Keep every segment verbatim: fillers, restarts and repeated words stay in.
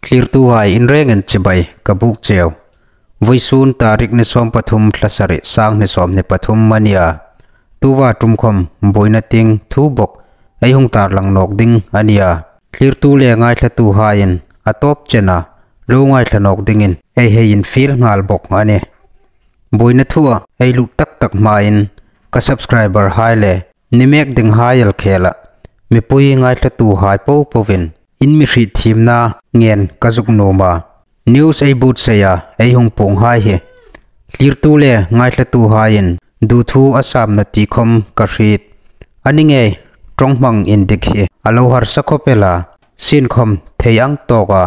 Thlirtuhai in rengin chibai ka buk cheu. Vawisun tarik ni sawm pathum thla sari, sang hni sawm hni pathum a nia. Tuta ṭum khawm buoina tieng thu bawk ei hung tarlang nawk ding a nia. Thlirtu le ngaithlatuhaiin a tawp chena lo ngaithla nawk dingin ei hei infiel nghal bawk a nih. Buoina thua ei lut tak tak hmain ka subscriber hai le ni mek dinghai el khela mipui ngaithlatuhai popoin in mi hriet thiemna ngen ka zuk nuom a. News ei buotsaia ei hung puonghai hi thlirtu le ngaithlatuhaiin duthuk a samna ti khawm ka hriet. A ni ngei, ṭawng hmang indik hi a lo harsa khawp el a, sienkhawm thei ang tawka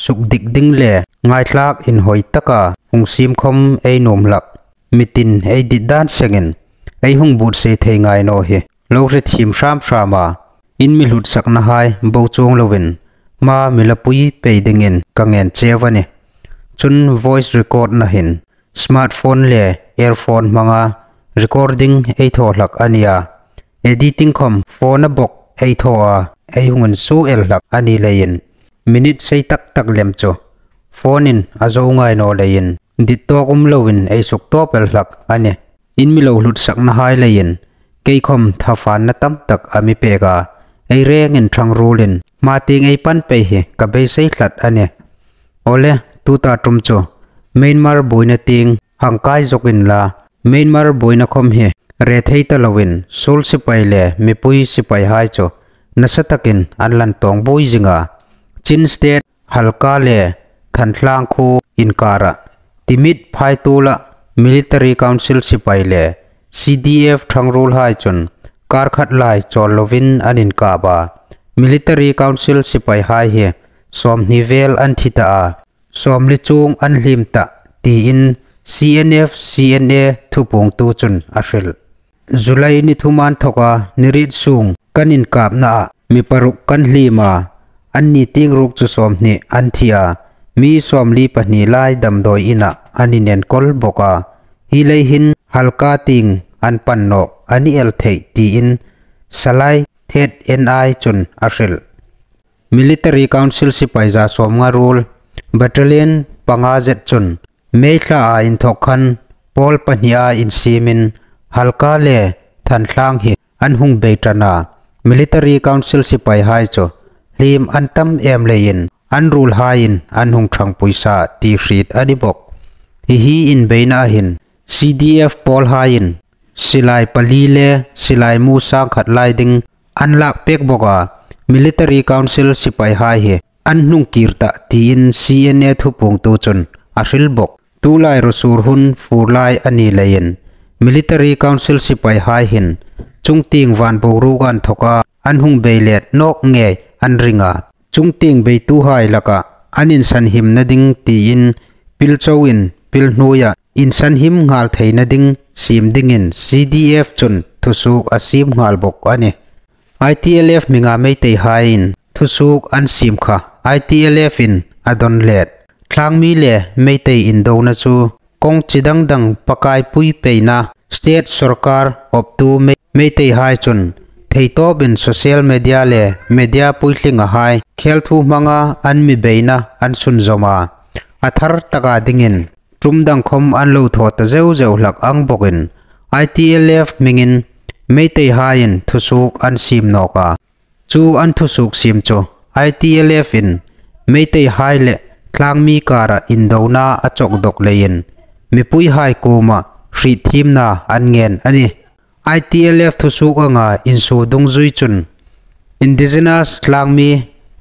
sukdik ding le ngaithlak inhawi taka hung siem khawm ei nuom hlak. Mi tin ei dit dan sengin ei hung buotsai thei ngai naw hi lo hre thiem hram hram a, in mi hlutsaknahai bo chuong loin hma mi la pui pei dingin ka ngen cheu a nih. Chun voice record-na hin smartphone le earphone hmanga recording ei thaw hlak a nia. Editing khawm phone-a bawk ei thaw a, ei hung insuo el hlak a ni leiin, minute sei tak tak lem chu phone-in a zo ngai naw leiin dit tawk um loin ei suktawp el hlak a nih. In mi lo hlutsaknahai leiin kei khawm thafanna tam tak a mi pek a, ei rengin ṭhangruolin hma tieng ei pan pei hi ka beisei tlat a nih. Awle, tuta ṭum chu Myanmar buoina tieng hang kai zuk inla, Myanmar buoina khawm hi rethei ta loin suol sipai le mipui sipaihai chu nasa takin an lan tawng buoi zing a. Chin State Halka le Thantlang khuo inkara Timit phaituola Military Council sipai le C D F ṭhangruolhai chun kar khat lai chawl loin an inkap a. Military Council sipaihai hi sawmhni vel an thi ta a, sawmli chuong an hliem ta, tiin C N F C N A thupuongtu chun a hril. July ni thum inthoka ni riet sung kan inkapnaa mi paruk kan hliem a, anni tieng ruok chu sawmhni an thi a, mi sawmli pahni lai damdawi inah an inenkawl bawk a. Hi lei hin Halka tieng an pan nawk a ni el thei, tiin Salai Thet N I chun a hril. Military Council sipai za sawmnga ruol, Battalion panga zet chun May thlaa inthok khan pawl pahnia insiemin Halka le Thantlang hi an hung bei ṭan a. Military Council sipaihai chu hliem an tam em leiin an ruolhaiin an hung ṭhangpui sa ti hriet a ni bawk. Hi hi inbeinaa hin C D F pawlhaiin silai pali le silai mu sang khat lai ding an lak pek bawk a, Military Council sipaihai hi an hnung kir ta, tiin C N A thupuongtu chun a hril bawk. Tulai ruo sur hun fur lai a ni leiin Military Council sipaihai hin chungtieng van boruok inthoka an hung bei let nawk ngei an ring a. Chungtieng beituhai laka an insanhimna ding tiin pil chauin pil hnuoia insanhim nghal theina ding siem dingin C D F chun thusuok a siem nghal bawk a nih. I T L F hminga Meiteihaiin thusuok an siem kha I T L F in a dawn let. Thlangmi le Meitei indona chu kawng chi dang dang pakai pui peina state sawrkar awptu Mei-, Meiteihai chun theitawpin social media le media puithlingahai khel thu hmanga an mi beina an sunzawm a. A thar taka dingin ṭum dang khawm an lo thaw ta zeu zeu hlak ang bawkin I T L F hmingin Meiteihaiin thusuok an siem nawk a. Chu an thusuok siem chu I T L F in Meiteihai le Thlangmi kara indona a chawk dawk leiin mipuihai kuoma hriet thiemna an ngen a nih. I T L F thusuok anga insuo dungzui chun Indigenous Thlangmi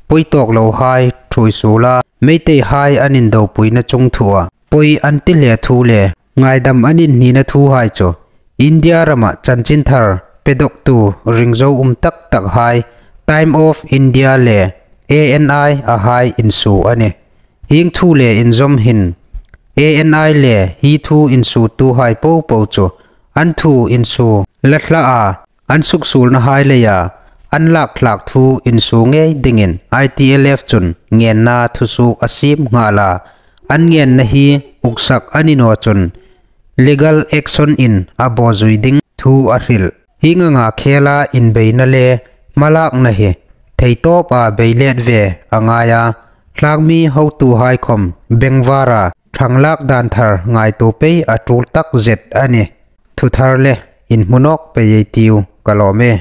pawi tawk lohai ṭhuoi suola Meiteihai an indopuina chungthua pawi an ti hle thu le ngaidam an inhnina thuhai chu India rama chanchinthar pedoktu ringzo um tak takhai Time of India le A N I ahai insuo a nih. Hieng thu le inzawm hin A N I le hi thu insuotuhai popo chu an thu insuo la thla a, an suksuolnahai leia an lak thlak thu insuo ngei dingin I T L F chun ngenna thusuok a siem nghal a. An ngenna hi uksak a ni naw chun legal action in a bawzui ding thu a hril. Hieng anga khela inbeina le hmalakna hi theitawpa bei let ve a ngai a. Tlângmi hotuhai khawm bengvâra ṭhang lâk dân thar ngaituo pei a ṭûl takzet a nih. Thuthar le inhmu nâwk pei ei tiu ka lâwm e.